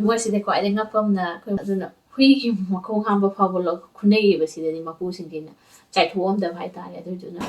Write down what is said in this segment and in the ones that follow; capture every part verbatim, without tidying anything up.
ꯃꯣꯏꯁꯤꯗꯤ ꯈ꯭ꯋꯥꯏꯗꯒꯤ ꯉꯛꯄ ꯑꯃꯅ ꯑꯩꯈꯣꯏ ꯑꯗꯨꯅ ꯍꯨꯏꯒꯤ ꯃꯈꯣꯡ ꯍꯥꯝꯕ ꯐꯥꯎꯕ ꯂꯧ-, ꯈꯨꯟꯅꯩꯌꯦꯕ ꯁꯤꯗꯗꯤ ꯃꯄꯨꯁꯤꯡꯁꯤꯅ ꯆꯥꯏꯊꯣꯛꯑꯝꯗꯕ ꯍꯥꯏꯇꯥꯔꯦ꯫ ꯑꯗꯨꯗꯨꯅ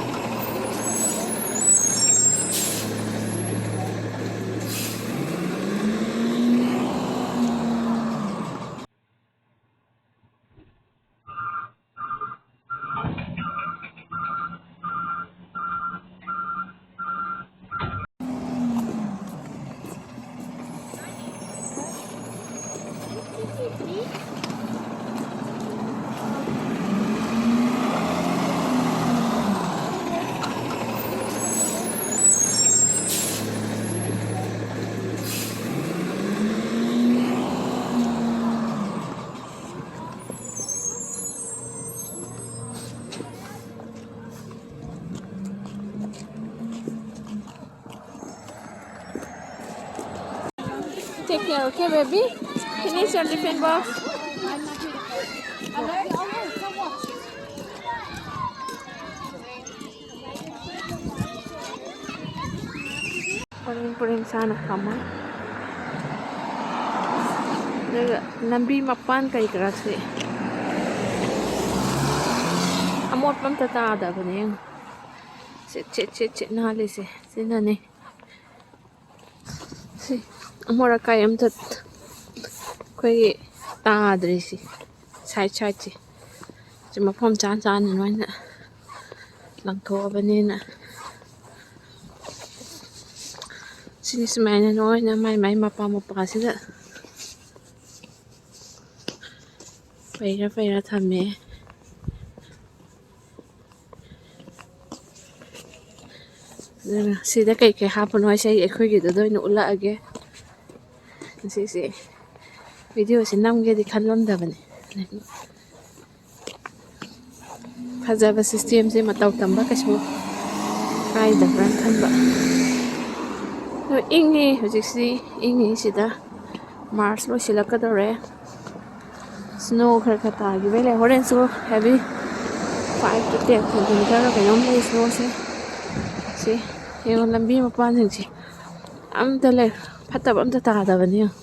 Take care, okay, baby? Finish your tiffin box. ꯄꯔꯦꯡ ꯄꯔꯦꯡ ꯁꯥꯅ ꯊꯝꯃꯦ꯫ ꯑꯗꯨꯒ ꯂꯝꯕꯤ ꯃꯄꯥꯟ ꯀꯩ ꯀꯔꯥꯁꯦ ꯑꯃꯣꯠꯄ ꯑꯝꯇ ꯇꯥꯗꯕꯅꯦ꯫ ꯌꯦꯡꯉꯨ꯫ ꯁꯤꯠ, ꯁꯤꯠ, ꯁꯤꯠ, ꯁꯤꯠ ꯅꯥꯜꯂꯤꯁꯦ ꯁꯤꯅꯅꯦ꯫ ꯁꯤ ꯑꯃꯣꯠ ꯑꯀꯥꯏ ꯑꯝꯇ ꯑꯩꯈꯣꯏꯒꯤ ꯇꯥꯗ꯭ꯔꯤꯁꯤ꯫ Side sideꯁꯦ꯫ ꯁꯤ ꯃꯐꯝ ꯆꯥ ꯆꯥꯅ ꯂꯣꯏꯅ ꯂꯪꯊꯣꯛꯑꯕꯅꯤꯅ꯫ ꯁꯤꯅꯤ ꯁꯨꯃꯥꯏꯅ ꯂꯣꯏꯅ ꯃꯥꯏ ꯃꯥꯏ ꯃꯄꯥ ꯃꯄꯥꯁꯤꯗ ꯄꯩꯔ ꯄꯩꯔ ꯊꯝꯃꯦ꯫ ꯑꯗꯨꯅ ꯁꯤꯗ ꯀꯩꯀꯩ ꯍꯥꯞꯄꯅꯣ ꯍꯥꯏꯁꯦ ꯑꯩ ꯑꯩꯈꯣꯏꯒꯤꯗꯨꯗ ꯑꯣꯏꯅ ꯎꯠꯂꯛꯑꯒꯦ꯫ ꯉꯁꯤꯁꯦ videoꯁꯦ ꯅꯝꯒꯦꯗꯤ ꯈꯜꯂꯝꯗꯕꯅꯦ꯫ ꯐꯖꯕ systemꯁꯦ ꯃꯇꯧ ꯇꯝꯕ ꯀꯩꯁꯨ ꯀꯥꯏꯗꯕ꯭ꯔꯥ ꯈꯟꯕ꯫ ꯑꯗꯣ ꯏꯪꯉꯤ ꯍꯧꯖꯤꯛꯁꯤ, ꯏꯪꯉꯤ ꯁꯤꯗ꯫ March ꯂꯣꯏꯁꯤꯜꯂꯛꯀꯗꯧꯔꯦ꯫ Snow ꯈꯔ ꯈꯔ ꯇꯥꯈꯤꯕꯩ ꯂꯩ꯫ ꯍꯣꯔꯦꯟꯁꯨ heavy five to ten centimeter ꯀꯩꯅꯣꯝ ꯂꯩ snowꯁꯦ꯫ ꯁꯤ ꯌꯦꯡꯉꯣ, ꯂꯝꯕꯤ ꯃꯄꯥꯟꯁꯤꯡꯁꯦ ꯑꯝꯇ ꯂꯩ, ꯐꯠꯇꯕ ꯑꯝꯇ ꯇꯥꯗꯕꯅꯤ ꯌꯦꯡꯉꯣ꯫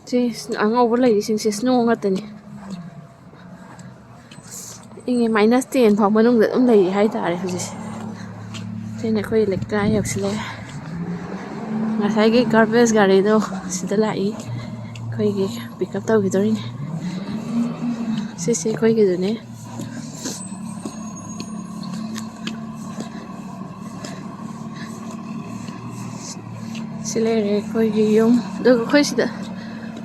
ꯁꯤ ꯑꯉꯧꯕ ꯂꯩꯔꯤꯁꯤꯡꯁꯦ ꯁ꯭ꯅꯣ ꯉꯥꯛꯇꯅꯤ꯫ ꯏꯪꯉꯦ, ꯃꯥꯏꯅꯁ ꯇꯦꯟ ꯐꯥꯎ ꯃꯅꯨꯡꯗ ꯑꯗꯨꯝ ꯂꯩꯔꯤ ꯍꯥꯏꯇꯥꯔꯦ ꯍꯧꯖꯤꯛꯁꯦ꯫ ꯁꯤꯅ ꯑꯩꯈꯣꯏ ꯂꯩꯀꯥꯏ ꯌꯧꯁꯤꯜꯂꯛꯑꯦ꯫ ꯉꯁꯥꯏꯒꯤ ꯒꯥꯔꯕꯦꯖ ꯒꯥꯔꯤꯗꯣ ꯁꯤꯗ ꯂꯥꯛꯏ, ꯑꯩꯈꯣꯏꯒꯤ ꯄꯤꯛ ꯑꯞ ꯇꯧꯈꯤꯗꯣꯔꯤꯅꯦ꯫ ꯁꯤꯁꯦ ꯑꯩꯈꯣꯏꯒꯤꯗꯨꯅꯦ꯫ ꯁꯤ ꯂꯩꯔꯦ ꯑꯩꯈꯣꯏꯒꯤ ꯌꯨꯝ꯫ ꯑꯗꯨꯒ ꯑꯩꯈꯣꯏ ꯁꯤꯗ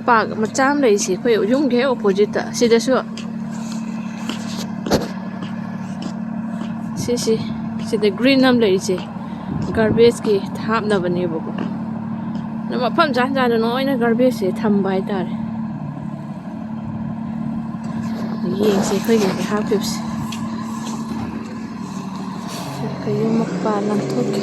ꯄꯥꯔꯛ ꯃꯆꯥ ꯑꯃ ꯂꯩꯔꯤꯁꯦ ꯑꯩꯈꯣꯏ ꯌꯨꯝꯒꯤ ꯍꯦꯛ ꯑꯣꯄꯣꯖꯤꯠꯇ꯫ ꯁꯤꯗꯁꯨ ꯁꯤꯁꯤ, ꯁꯤꯗ ꯒ꯭ꯔꯤꯟ ꯑꯃ ꯂꯩꯔꯤꯁꯦ ꯒꯥꯔꯕꯦꯖꯀꯤ ꯍꯥꯞꯅꯕꯅꯦꯕꯀꯣ꯫ ꯑꯗꯣ ꯃꯐꯝ ꯆꯥ ꯆꯥꯅ ꯂꯣꯏꯅ ꯒꯥꯔꯕꯦꯖꯁꯦ ꯊꯝꯕ ꯍꯥꯏꯇꯥꯔꯦ꯫ ꯌꯦꯡꯁꯦ ꯑꯩꯈꯣꯏꯒꯤ ꯍꯥꯞꯈꯤꯕꯁꯦ꯫ ꯀꯩꯒꯨꯝꯕ ꯃꯄꯥꯟ ꯂꯪꯊꯣꯛꯀꯦ꯫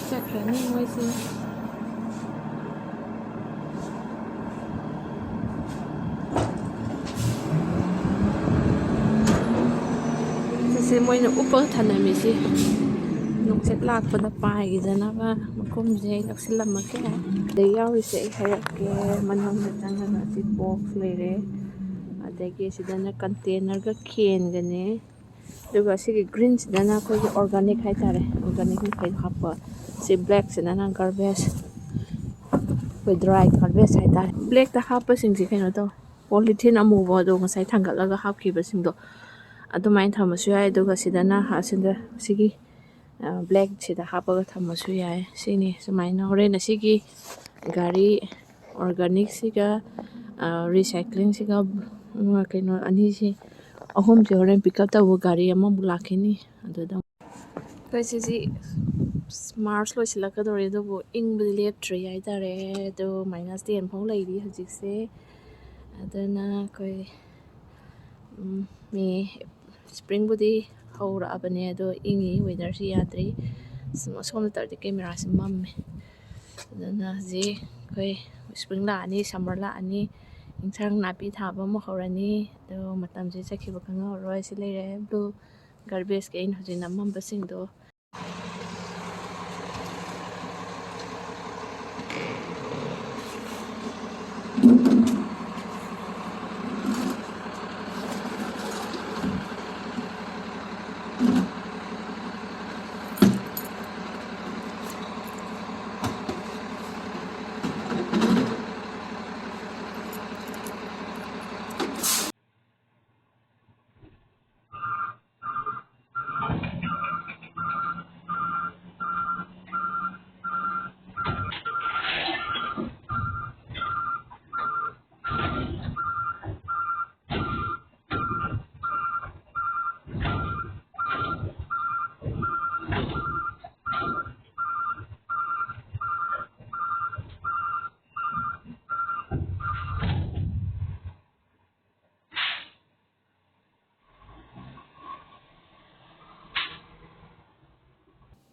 ꯆꯠꯈ꯭ꯔꯅꯤ ꯃꯣꯏꯁꯦ꯫ ꯁꯤꯁꯦ ꯃꯣꯏꯅ ꯎꯞꯄꯒ ꯊꯅꯝꯃꯤꯁꯤ ꯅꯨꯡꯁꯤꯠ ꯂꯥꯛꯄꯗ ꯄꯥꯏꯈꯤꯗꯅꯕ꯫ ꯃꯈꯨꯝꯁꯦ ꯑꯩ ꯂꯧꯁꯤꯜꯂꯝꯃꯒꯦ꯫ ꯑꯗꯩ ꯌꯥꯎꯔꯤꯁꯦ ꯑꯩ ꯍꯥꯏꯔꯛꯀꯦ꯫ ꯃꯅꯨꯡꯗ ꯆꯪꯉꯒ ꯁꯤ ꯕꯣꯛꯁ ꯂꯩꯔꯦ, ꯑꯗꯒꯤ ꯁꯤꯗꯅ ꯀꯟꯇꯦꯅꯔꯒ ꯀꯦꯟꯒꯅꯤ꯫ ꯑꯗꯨꯒ ꯁꯤꯒꯤ ꯒ꯭ꯔꯤꯟꯁꯤꯗꯅ ꯑꯩꯈꯣꯏꯒꯤ ꯑꯣꯔꯒꯥꯅꯤꯛ ꯍꯥꯏꯇꯥꯔꯦ, ꯑꯣꯔꯒꯥꯅꯤꯛ ꯃꯈꯩ ꯍꯥꯞꯄ꯫ ꯁꯤ ꯕ꯭ꯂꯦꯛꯁꯤꯗꯅ ꯒꯥꯔꯕꯦꯖ, ꯑꯩꯈꯣꯏ ꯗ꯭ꯔꯥꯏ ꯒꯥꯔꯕꯦꯖ ꯍꯥꯏꯇꯥꯔꯦ꯫ ꯕ꯭ꯂꯦꯛꯇ ꯍꯥꯞꯄꯁꯤꯡꯁꯦ ꯀꯩꯅꯣ ꯇꯧ, ꯄꯣꯂꯤꯊꯤꯟ ꯑꯃꯨꯕ ꯑꯗꯣ ꯉꯁꯥꯏ ꯊꯥꯡꯒꯠꯂꯒ ꯍꯥꯞꯈꯤꯕꯁꯤꯡꯗꯣ ꯑꯗꯨꯃꯥꯏꯅ ꯊꯝꯃꯁꯨ ꯌꯥꯏ꯫ ꯑꯗꯨꯒ ꯁꯤꯗꯅ ꯍꯥ-, ꯁꯤꯗ ꯁꯤꯒꯤ, ꯑ, ꯕ꯭ꯂꯦꯛꯁꯤꯗ ꯍꯥꯞꯄꯒ ꯊꯝꯃꯁꯨ ꯌꯥꯏ꯫ ꯁꯤꯅꯤ ꯁꯨꯃꯥꯏꯅ ꯍꯣꯔꯦꯟ ꯑꯁꯤꯒꯤ ꯒꯥꯔꯤ ꯑꯣꯔꯒꯥꯅꯤꯛꯁꯤꯒ, ꯑ, ꯔꯤꯁꯥꯏꯀ꯭ꯂꯤꯡꯁꯤꯒ, ꯎꯝ, ꯀꯩꯅꯣ ꯑꯅꯤꯁꯤ, ꯑꯍꯨꯝꯁꯦ ꯍꯣꯔꯦꯟ ꯄꯤꯛ ꯑꯞ ꯇꯧꯕ ꯒꯥꯔꯤ ꯑꯃꯃꯨꯛ ꯂꯥꯛꯈꯤꯅꯤ꯫ ꯑꯗꯨꯗ ꯑꯩꯈꯣꯏ ꯁꯤꯁꯤ ꯃꯥꯔꯁ ꯂꯣꯏꯁꯤꯜꯂꯛꯀꯗꯧꯔꯦ, ꯑꯗꯨꯕꯨ ꯏꯪꯕꯗꯤ ꯂꯦꯞꯇ꯭ꯔꯤ ꯍꯥꯏꯇꯥꯔꯦ꯫ ꯑꯗꯣ ꯃꯥꯏꯅꯁ ꯇꯦꯟ ꯐꯥꯎ ꯂꯩꯔꯤ ꯍꯧꯖꯤꯛꯁꯦ꯫ ꯑꯗꯨꯅ ꯑꯩꯈꯣꯏ, ꯎꯝ, ꯃꯦ, ꯁ꯭ꯄ꯭ꯔꯤꯡꯕꯨꯗꯤ ꯍꯧꯔꯛꯑꯕꯅꯦ, ꯑꯗꯣ ꯏꯪꯉꯤ, ꯋꯦꯗꯔꯁꯤ ꯌꯥꯗ꯭ꯔꯤ꯫ ꯁꯣꯝꯗ ꯇꯧꯔꯗꯤ ꯀꯦꯃꯦꯔꯥꯁꯦ ꯃꯝꯃꯦ꯫ ꯑꯗꯨꯅ ꯍꯧꯖꯤꯛ ꯑꯩꯈꯣꯏ spring ꯂꯥꯛꯑꯅꯤ, summer ꯂꯥꯛꯑꯅꯤ, ꯏꯟꯁꯥꯡ ꯅꯥꯄꯤ ꯊꯥꯕ ꯑꯃꯨꯛ ꯍꯧꯔꯅꯤ꯫ ꯑꯗꯣ ꯃꯇꯝꯁꯦ ꯆꯠꯈꯤꯕ ꯈꯪꯍꯧꯔꯣꯏ꯫ ꯁꯤ ꯂꯩꯔꯦ blue garbageꯀꯤ ꯑꯩꯅ ꯍꯧꯖꯤꯛ ꯅꯝꯃꯝꯕꯁꯤꯡꯗꯣ꯫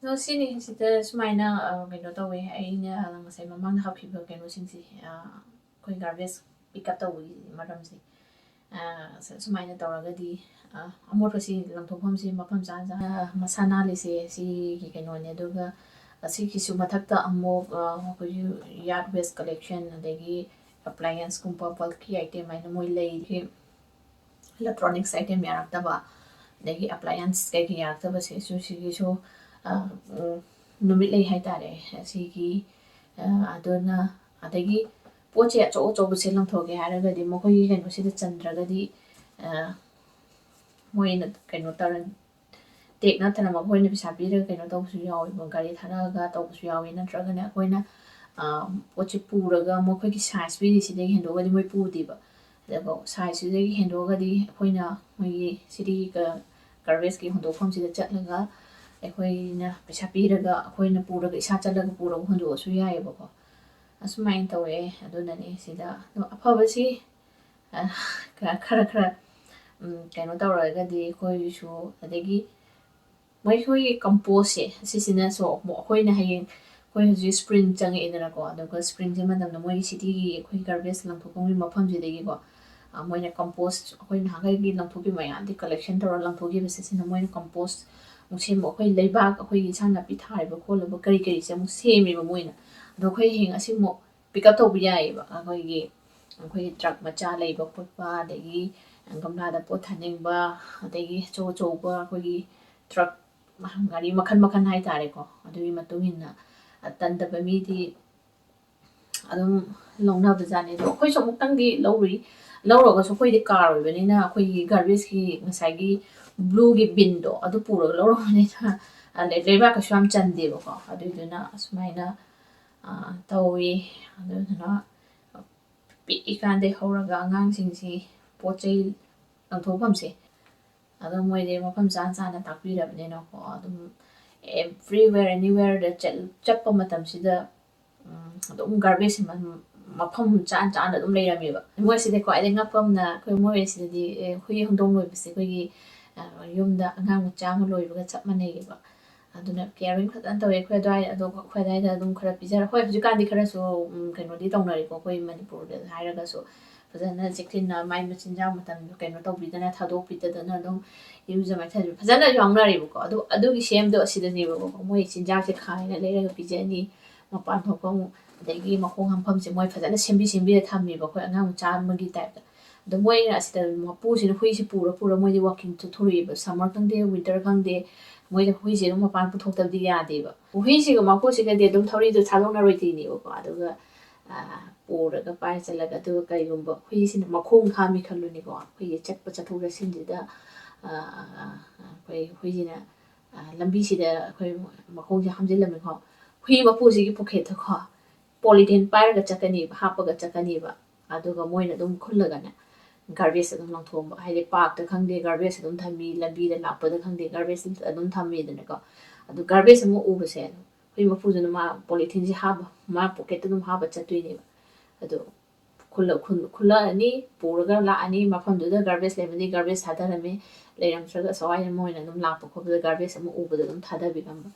ꯑꯗꯣ ꯁꯤꯅꯤ, ꯁꯤꯗ ꯁꯨꯃꯥꯏꯅ, ꯑ, ꯀꯩꯅꯣ ꯇꯧꯋꯦ꯫ ꯑꯩꯅ ꯉꯁꯥꯏ ꯃꯃꯥꯡꯗ ꯍꯥꯞꯈꯤꯕ ꯀꯩꯅꯣꯁꯤꯡꯁꯦ, ꯑ, ꯑꯩꯈꯣꯏ garbage pick up ꯇꯧꯕꯒꯤ ꯃꯔꯝꯁꯦ, ꯑ, ꯁ-, ꯁꯨꯃꯥꯏꯅ ꯇꯧꯔꯒꯗꯤ, ꯑ, ꯑꯃꯣꯠꯄꯁꯤ ꯂꯪꯊꯣꯛꯐꯝꯁꯤ ꯃꯐꯝ ꯆꯥꯅ ꯆꯥꯅ, ꯑ, ꯃꯁꯥ ꯅꯥꯜꯂꯤꯁꯦ ꯁꯤꯒꯤ ꯀꯩꯅꯣꯅꯦ꯫ ꯑꯗꯨꯒ ꯑꯁꯤꯒꯤꯁꯨ ꯃꯊꯛꯇ ꯑꯃꯨꯛ, ꯑ, ꯑꯩꯈꯣꯏꯒꯤ yard waste collection, ꯑꯗꯒꯤ applianceꯀꯨꯝꯕ, bulky item ꯍꯥꯏꯅ ꯃꯣꯏ ꯂꯩꯔꯤ꯫ Electronics item ꯌꯥꯔꯛꯇꯕ, ꯑꯗꯒꯤ appliance ꯀꯩꯀꯩ ꯌꯥꯔꯛꯇꯕꯁꯦ, ꯁꯨ-, ꯁꯤꯒꯤꯁꯨ, ꯑ, ꯎꯝ, ꯅꯨꯃꯤꯠ ꯂꯩ ꯍꯥꯏꯇꯥꯔꯦ꯫ ꯑꯁꯤꯒꯤ, ꯑ, ꯑꯗꯨꯅ, ꯑꯗꯒꯤ ꯄꯣꯠꯁꯦ ꯑꯆꯧ ꯑꯆꯧꯕꯁꯦ ꯂꯪꯊꯣꯛꯀꯦ ꯍꯥꯏꯔꯒꯗꯤ, ꯃꯈꯣꯏꯒꯤ ꯀꯩꯅꯣꯁꯤꯗ ꯆꯟꯗ꯭ꯔꯒꯗꯤ, ꯑ, ꯃꯣꯏꯅ ꯀꯩꯅꯣ ꯇꯧꯔ-, tag ꯅꯠꯇꯅ ꯃꯈꯣꯏꯅ ꯄꯩꯁꯥ ꯄꯤꯔꯒ ꯀꯩꯅꯣ ꯇꯧꯕꯁꯨ ꯌꯥꯎꯋꯦꯕ, ꯒꯥꯔꯤ ꯊꯥꯔꯛꯑꯒ ꯇꯧꯕꯁꯨ ꯌꯥꯎꯋꯤ꯫ ꯅꯠꯇ꯭ꯔꯒꯅ ꯑꯩꯈꯣꯏꯅ, ꯑ, ꯄꯣꯠꯁꯦ ꯄꯨꯔꯒ ꯃꯈꯣꯏꯒꯤ size ꯄꯤꯔꯤꯁꯤꯗꯒꯤ ꯍꯦꯟꯗꯣꯛꯑꯒꯗꯤ ꯃꯣꯏ ꯄꯨꯗꯦꯕ꯫ ꯑꯗꯨꯒ sizeꯁꯤꯗꯒꯤ ꯍꯦꯟꯗꯣꯛꯑꯒꯗꯤ ꯑꯩꯈꯣꯏꯅ ꯃꯣꯏꯒꯤ cityꯒꯤ ꯒ-, garbageꯀꯤ ꯍꯨꯟꯗꯣꯛꯐꯝꯁꯤꯗ ꯆꯠꯂꯒ ꯑꯩꯈꯣꯏꯅ ꯄꯩꯁꯥ ꯄꯤꯔꯒ, ꯑꯩꯈꯣꯏꯅ ꯄꯨꯔꯒ, ꯏꯁꯥ ꯆꯠꯂꯒ ꯄꯨꯔꯒ ꯍꯨꯟꯗꯣꯛꯑꯁꯨ ꯌꯥꯏꯑꯕꯀꯣ꯫ ꯑꯁꯨꯃꯥꯏꯅ ꯇꯧꯋꯦ꯫ ꯑꯗꯨꯅꯅꯦ ꯁꯤꯗ ꯑꯗꯣ ꯑꯐꯕꯁꯤ, ꯑ, ꯈ-, ꯈꯔ ꯈꯔ, ꯎꯝ, ꯀꯩꯅꯣ ꯇꯧꯔꯒꯗꯤ ꯑꯩꯈꯣꯏꯁꯨ, ꯑꯗꯒꯤ ꯃꯣꯏ ꯑꯩꯈꯣꯏꯒꯤ ꯀꯝꯄꯣꯁꯁꯦ, ꯑꯁꯤꯁꯤꯅꯁꯨ ꯑꯃꯨꯛ ꯑꯩꯈꯣꯏꯅ ꯍꯌꯦꯡ, ꯑꯩꯈꯣꯏ ꯍꯧꯖꯤꯛ ꯁ꯭ꯄ꯭ꯔꯤꯡ ꯆꯪꯉꯛꯑꯦꯗꯅꯀꯣ, ꯑꯗꯨꯒ ꯁ꯭ꯄ꯭ꯔꯤꯡꯁꯦ ꯃꯇꯝꯗ ꯃꯣꯏꯒꯤ ꯁꯤꯇꯤꯒꯤ ꯑꯩꯈꯣꯏ ꯒꯥꯔꯕꯦꯖ ꯂꯪꯊꯣꯛꯐꯝꯒꯤ ꯃꯐꯝꯁꯤꯗꯒꯤꯀꯣ, ꯑ, ꯃꯣꯏꯅ ꯀꯝꯄꯣꯁ, ꯑꯩꯈꯣꯏ ꯅꯍꯥꯟꯈꯩꯒꯤ ꯂꯪꯊꯣꯛꯈꯤꯕ ꯃꯌꯥꯝꯗꯤ ꯀꯂꯦꯛꯁꯟ ꯇꯧꯔꯒ ꯂꯪꯊꯣꯛꯈꯤꯕꯁꯦ, ꯁꯤꯅ ꯃꯣꯏꯅ ꯀꯝꯄꯣꯁ ꯑꯃꯨꯛ ꯁꯦꯝꯕ, ꯑꯩꯈꯣꯏ ꯂꯩꯕꯥꯛ, ꯑꯩꯈꯣꯏꯒꯤ ꯏꯟꯁꯥꯡ ꯅꯥꯄꯤ ꯊꯥꯔꯤꯕ ꯈꯣꯠꯂꯤꯕ ꯀꯔꯤ ꯀꯔꯤꯁꯦ ꯑꯃꯨꯛ ꯁꯦꯝꯃꯦꯕ ꯃꯣꯏꯅ꯫ ꯑꯗꯣ ꯑꯩꯈꯣꯏ ꯍꯌꯦꯡ ꯑꯁꯤ ꯑꯃꯨꯛ ꯄꯤꯛ ꯑꯞ ꯇꯧꯕ ꯌꯥꯏꯌꯦꯕ꯫ ꯑꯩꯈꯣꯏꯒꯤ, ꯑꯩꯈꯣꯏꯒꯤ ꯇ꯭ꯔꯛ ꯃꯆꯥ ꯂꯩꯕ ꯈꯣꯠꯄ, ꯑꯗꯒꯤ ꯒꯝꯂꯥꯗ ꯄꯣꯠ ꯊꯥꯅꯤꯡꯕ, ꯑꯗꯒꯤ ꯑꯆꯧ ꯑꯆꯧꯕ ꯑꯩꯈꯣꯏꯒꯤ ꯇ꯭ꯔꯛ, ꯒꯥꯔꯤ ꯃꯈꯜ ꯃꯈꯜ ꯍꯥꯏꯇꯥꯔꯦꯀꯣ, ꯑꯗꯨꯒꯤ ꯃꯇꯨꯡ ꯏꯟꯅ ꯇꯟꯗꯕ ꯃꯤꯗꯤ ꯑꯗꯨꯝ ꯂꯧꯅꯕꯖꯥꯠꯅꯤ꯫ ꯑꯗꯣ ꯑꯩꯈꯣꯏꯁꯨ ꯑꯃꯨꯛꯇꯪꯗꯤ ꯂꯧꯔꯨꯏ꯫ ꯂꯧꯔꯒꯁꯨ ꯑꯩꯈꯣꯏꯗꯤ ꯀꯥꯔ ꯑꯣꯏꯕꯅꯤꯅ ꯑꯩꯈꯣꯏꯒꯤ ꯒꯥꯔꯕꯦꯖꯀꯤ ꯉꯁꯥꯏꯒꯤ ꯕ꯭ꯂꯨꯒꯤ ꯕꯤꯟꯗꯣ ꯑꯗꯨ ꯄꯨꯔꯒ ꯂꯧꯔꯨꯕꯅꯤꯅ, ꯑ, ꯂꯩ-, ꯂꯩꯕꯥꯛ ꯀꯩꯁꯨ ꯌꯥꯝ ꯆꯟꯗꯦꯕꯀꯣ꯫ ꯑꯗꯨꯏꯗꯨꯅ ꯑꯁꯨꯃꯥꯏꯅ, ꯑ, ꯇꯧꯏ꯫ ꯑꯗꯨꯗꯨꯅ ꯄꯤꯛꯏꯀꯥꯟꯗꯩ ꯍꯧꯔꯒ ꯑꯉꯥꯡꯁꯤꯡꯁꯤ ꯄꯣꯠ ꯆꯩ ꯂꯪꯊꯣꯛꯐꯝꯁꯦ, ꯑꯗꯣ ꯃꯣꯏꯗꯤ ꯃꯐꯝ ꯆꯥꯅ ꯆꯥꯅ ꯇꯥꯛꯄꯤꯔꯕꯅꯤꯅꯀꯣ, ꯑꯗꯨꯝ everywhere, anywhere ꯗ ꯆꯠ-, ꯆꯠꯄ ꯃꯇꯝꯁꯤꯗ, ꯎꯝ, ꯑꯗꯨꯝ ꯒꯥꯔꯕꯦꯖꯁꯦ ꯃ-, ꯃꯐꯝ ꯆꯥꯅ ꯆꯥꯅ ꯑꯗꯨꯝ ꯂꯩꯔꯝꯃꯦꯕ꯫ ꯃꯣꯏꯁꯤꯗ ꯈ꯭ꯋꯥꯏꯗꯒꯤ ꯉꯛꯄ ꯑꯃꯅ, ꯑꯩꯈꯣꯏ ꯃꯣꯏ ꯑꯁꯤꯗꯗꯤ, ꯑꯦ, ꯍꯨꯏ ꯍꯧꯗꯣꯡ ꯂꯣꯏꯕꯁꯦ ꯑꯩꯈꯣꯏꯒꯤ, ꯑ, ꯌꯨꯝꯗ ꯑꯉꯥꯡ ꯃꯆꯥ ꯑꯃ ꯂꯣꯏꯕꯒ ꯆꯞ ꯃꯥꯟꯅꯩꯌꯦꯕ꯫ ꯑꯗꯨꯅ caring ꯐꯖꯅ ꯇꯧꯋꯦ ꯑꯩꯈꯣꯏ ꯑꯗꯨꯋꯥꯏ, ꯑꯗꯣ ꯑꯩꯈꯣꯏ ꯑꯗꯨꯋꯥꯏꯗ ꯑꯗꯨꯝ ꯈꯔ ꯄꯤꯖꯔ-, ꯍꯣꯏ, ꯍꯧꯖꯤꯛꯀꯥꯟꯗꯤ ꯈꯔꯁꯨ, ꯎꯝ, ꯀꯩꯅꯣꯗꯤ ꯇꯧꯅꯔꯦꯀꯣ, ꯑꯩꯈꯣꯏ ꯃꯅꯤꯄꯨꯔꯗ ꯍꯥꯏꯔꯒꯁꯨ ꯐꯖꯅ ꯆꯦꯛꯁꯤꯟꯅ ꯃꯥꯏ ꯃꯆꯤꯟꯖꯥꯛ ꯃꯇꯝꯗ ꯀꯩꯅꯣ ꯇꯧꯕꯤꯗꯅ, ꯊꯥꯗꯣꯛꯄꯤꯗꯗꯅ ꯑꯗꯨꯝ ꯏꯔꯨꯖ ꯃꯥꯏꯊꯖ ꯐꯖꯅ ꯌꯥꯎꯅꯔꯦꯕꯀꯣ꯫ ꯑꯗꯨ, ꯑꯗꯨꯒꯤ ꯁꯦꯝꯗꯣ ꯑꯁꯤꯗꯅꯦꯕꯀꯣ, ꯃꯣꯏ ꯆꯤꯟꯖꯥꯛꯁꯦ ꯈꯥꯏꯅ ꯂꯩꯔꯒ ꯄꯤꯖꯅꯤ, ꯃꯄꯥꯟ ꯊꯣꯛꯐꯝ, ꯑꯗꯒꯤ ꯃꯈꯣꯡ ꯍꯥꯝꯐꯝꯁꯦ ꯃꯣꯏ ꯐꯖꯅ ꯁꯦꯝꯕꯤ ꯁꯦꯝꯕꯤꯔ ꯊꯝꯃꯦꯕ, ꯑꯩꯈꯣꯏ ꯑꯉꯥꯡ ꯃꯆꯥ ꯑꯃꯒꯤ ꯇꯥꯏꯞꯇ꯫ ꯑꯗꯣ ꯃꯣꯏꯅ ꯑꯁꯤꯗ ꯃꯄꯨꯁꯤꯅ ꯍꯨꯏꯁꯤ ꯄꯨꯔ ꯄꯨꯔ ꯃꯣꯏꯗꯤ ꯋꯥꯛꯀꯤꯡ ꯆꯠꯊꯣꯔꯛꯑꯦꯕ, ꯁꯝꯃꯔ ꯈꯪꯗꯦ ꯋꯤꯟꯇꯔ ꯈꯪꯗꯦ, ꯃꯣꯏꯗ ꯍꯨꯏꯁꯦ ꯑꯗꯨꯝ ꯃꯄꯥꯟ ꯄꯨꯊꯣꯛꯇꯕꯗꯤ ꯌꯥꯗꯦꯕ꯫ ꯍꯨꯏꯁꯤꯒ ꯃꯄꯨꯁꯤꯒꯗꯤ ꯑꯗꯨꯝ ꯊꯧꯔꯤꯗꯣ ꯊꯥꯗꯣꯛꯅꯔꯣꯏꯗꯣꯏꯅꯦꯕꯀꯣ꯫ ꯑꯗꯨꯒ, ꯑ, ꯄꯨꯔꯒ ꯄꯥꯏꯔ ꯆꯠꯂꯒ, ꯑꯗꯨꯒ ꯀꯩꯒꯨꯝꯕ ꯍꯨꯏꯁꯤꯅ ꯃꯈꯣꯡ ꯍꯥꯝꯃꯤ ꯈꯜꯂꯨꯅꯦꯀꯣ, ꯑꯩꯈꯣꯏꯒꯤ ꯆꯠꯄ ꯆꯠꯊꯣꯛ ꯆꯠꯁꯤꯟꯁꯤꯗ, ꯑ, ꯑ, ꯑ, ꯑꯩꯈꯣꯏ ꯍꯨꯏꯁꯤꯅ, ꯑ, ꯂꯝꯕꯤꯁꯤꯗ ꯑꯩꯈꯣꯏ ꯃꯈꯣꯡꯁꯦ ꯍꯥꯝꯖꯤꯜꯂꯝꯃꯦꯀꯣ, ꯍꯨꯏ ꯃꯄꯨꯁꯤꯒꯤ ꯄꯣꯀꯦꯠꯇꯀꯣ ꯄꯣꯂꯤꯊꯤꯟ ꯄꯥꯏꯔꯒ ꯆꯠꯀꯅꯦꯕ, ꯍꯥꯞꯄꯒ ꯆꯠꯀꯅꯦꯕ꯫ ꯑꯗꯨꯒ ꯃꯣꯏꯅ ꯑꯗꯨꯝ ꯈꯨꯜꯂꯒꯅꯦ, ꯒꯥꯔꯕꯦꯖ ꯑꯗꯨꯝ ꯂꯪꯊꯣꯛꯑꯝꯕ꯫ ꯍꯥꯏꯗꯤ ꯄꯥꯔꯛꯇ ꯈꯪꯗꯦ, ꯒꯥꯔꯕꯦꯖ ꯑꯗꯨꯝ ꯊꯝꯃꯤ, ꯂꯝꯕꯤꯗ ꯂꯥꯛꯄꯗ ꯈꯪꯗꯦ, ꯒꯥꯔꯕꯦꯖ ꯑꯗꯨꯝ ꯊꯝꯃꯤꯗꯅꯀꯣ꯫ ꯑꯗꯨ ꯒꯥꯔꯕꯦꯖ ꯑꯃ ꯎꯕꯁꯦ, ꯍꯨꯏ ꯃꯄꯨꯗꯨꯅ ꯃꯥ ꯄꯣꯂꯤꯊꯤꯟꯁꯦ ꯍꯥꯞꯄ, ꯃꯥ ꯄꯣꯀꯦꯠꯇ ꯑꯗꯨꯝ ꯍꯥꯞꯄ ꯆꯠꯇꯣꯏꯅꯦꯕ꯫ ꯑꯗꯣ ꯈꯨꯜꯂꯛ-, ꯈꯨꯜ-, ꯈꯨꯜꯂꯛꯑꯅꯤ, ꯄꯨꯔꯒ ꯂꯥꯛꯑꯅꯤ, ꯃꯐꯝꯗꯨꯗ garbage ꯂꯩꯕꯅꯤ, garbage ꯊꯥꯗꯔꯝꯃꯤ, ꯂꯩꯔꯝꯗ꯭ꯔꯒꯁꯨ ꯍꯥꯏꯅ ꯃꯣꯏꯅ ꯑꯗꯨꯝ ꯂꯥꯛꯄ ꯈꯣꯠꯄꯗ garbage ꯑꯃ ꯎꯕꯗ ꯑꯗꯨꯝ ꯊꯥꯗꯕꯤꯔꯝꯕ꯫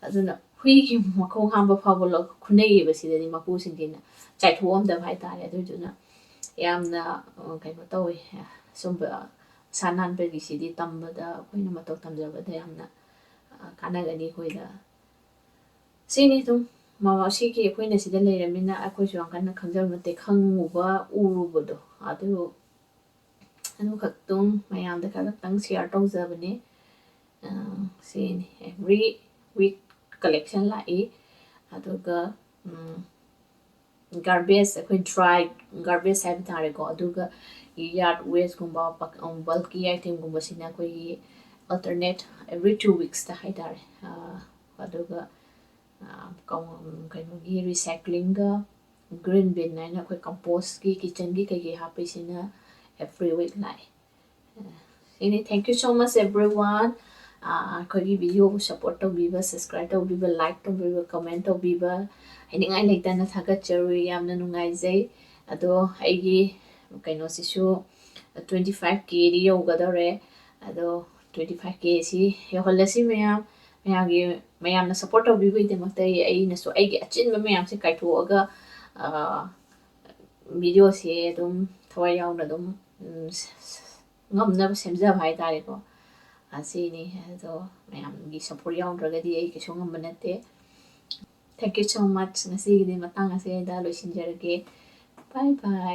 ꯑꯗꯨꯅ ꯍꯨꯏꯒꯤ ꯃꯈꯣꯡ ꯍꯥꯝꯕ ꯐꯥꯎꯕ ꯂꯧ-, ꯈꯨꯟꯅꯩꯌꯦꯕ ꯁꯤꯗꯗꯤ ꯃꯄꯨꯁꯤꯡꯁꯤꯅ꯫ ꯆꯥꯏꯊꯣꯛꯑꯝꯗꯕ ꯍꯥꯏꯇꯥꯔꯦ꯫ ꯑꯗꯨꯗꯨꯅ ꯌꯥꯝꯅ, ꯑ, ꯀꯩꯅꯣ ꯇꯧꯋꯤ꯫ ꯁꯨꯝꯕ ꯁꯥ ꯅꯥꯟꯕꯒꯤꯁꯤꯗꯤ ꯇꯝꯕꯗ, ꯑꯩꯈꯣꯏꯅ ꯃꯇꯧ ꯇꯝꯖꯕꯗ ꯌꯥꯝꯅ, ꯑ, ꯀꯥꯟꯅꯒꯅꯤ ꯑꯩꯈꯣꯏꯗ꯫ ꯁꯤꯅꯤ ꯑꯗꯨꯝ꯫ ꯃ-, ꯁꯤꯒꯤ ꯑꯩꯈꯣꯏꯅ ꯁꯤꯗ ꯂꯩꯔꯃꯤꯅ ꯑꯩꯈꯣꯏꯁꯨ ꯌꯥꯝ ꯀꯟꯅ ꯈꯪꯖꯕ ꯅꯠꯇꯦ, ꯈꯪꯉꯨꯕ, ꯎꯔꯨꯕꯗꯣ ꯑꯗꯨ, ꯑꯗꯨꯈꯛꯇꯪ ꯃꯌꯥꯝꯗ ꯈꯔ ꯈꯛꯇꯪ share ꯇꯧꯖꯕꯅꯦ꯫ ꯑ, ꯁꯤꯅꯤ, every week collection ꯂꯥꯛꯏ꯫ ꯑꯗꯨꯒ, ꯎꯝ, garbage, ꯑꯩꯈꯣꯏ dry garbage ꯍꯥꯏꯕ ꯇꯥꯔꯦꯀꯣ, ꯑꯗꯨꯒ yard wasteꯀꯨꯝꯕ, ꯕꯛ-, ꯎꯝ, bulky itemꯒꯨꯝꯕꯁꯤꯅ ꯑꯩꯈꯣꯏꯒꯤ alternate every two weeksꯇ ꯍꯥꯏꯇꯥꯔꯦ꯫ ꯑ, ꯑꯗꯨꯒ, ꯑ, ꯀꯧ-, ꯀꯩꯅꯣꯒꯤ recyclingꯒ green bin ꯍꯥꯏꯅ ꯑꯩꯈꯣꯏ compost kitchenꯒꯤ ꯀꯩꯀꯩ ꯍꯥꯞꯄꯤꯁꯤꯅ every week ꯂꯥꯛꯑꯦ꯫ ꯑ, ꯁꯤꯅꯤ꯫ Thank you so much everyone꯫ ꯑ, ꯑꯩꯈꯣꯏꯒꯤ videoꯕꯨ support ꯇꯧꯕꯤꯕ, subscribe ꯇꯧꯕꯤꯕ, like ꯇꯧꯕꯤꯕ, comment ꯇꯧꯕꯤꯕ ꯍꯥꯏꯅꯤꯡꯉꯥꯏ ꯂꯩꯇꯅ ꯊꯥꯒꯠꯆꯔꯤ꯫ ꯌꯥꯝꯅ ꯅꯨꯡꯉꯥꯏꯖꯩ꯫ ꯑꯗꯣ ꯑꯩꯒꯤ ꯀꯩꯅꯣꯁꯤꯁꯨ twenty five Kꯗꯤ ꯌꯧꯒꯗꯧꯔꯦ꯫ ꯑꯗꯣ twenty five Kꯁꯤ ꯌꯧꯍꯜꯂꯁꯤ ꯃꯌꯥꯝ꯫ ꯃꯌꯥꯝꯒꯤ, ꯃꯌꯥꯝꯅ support ꯇꯧꯕꯤꯕꯒꯤꯗꯃꯛꯇ ꯑꯩ, ꯑꯩꯅꯁꯨ ꯑꯩꯒꯤ ꯑꯆꯤꯟꯕ ꯃꯌꯥꯝꯁꯦ ꯀꯥꯏꯊꯣꯛꯑꯒ, ꯑ, videoꯁꯦ ꯑꯗꯨꯝ ꯊꯋꯥꯏ ꯌꯥꯎꯅ ꯑꯗꯨꯝ, ꯎꯝ, ꯉꯝꯅꯕ ꯁꯦꯝꯖꯕ ꯍꯥꯏꯇꯥꯔꯦꯀꯣ꯫ ꯑꯁꯤꯅꯤ꯫ ꯑꯗꯣ ꯃꯌꯥꯝꯒꯤ support ꯌꯥꯎꯗ꯭ꯔꯒꯗꯤ ꯑꯩ ꯀꯩꯁꯨ ꯉꯝꯕ ꯅꯠꯇꯦ꯫ Thank you so much꯫ ꯉꯁꯤꯒꯤꯗꯤ ꯃꯇꯥꯡ ꯑꯁꯤꯗ ꯂꯣꯏꯁꯤꯟꯖꯔꯒꯦ꯫ Bye bye꯫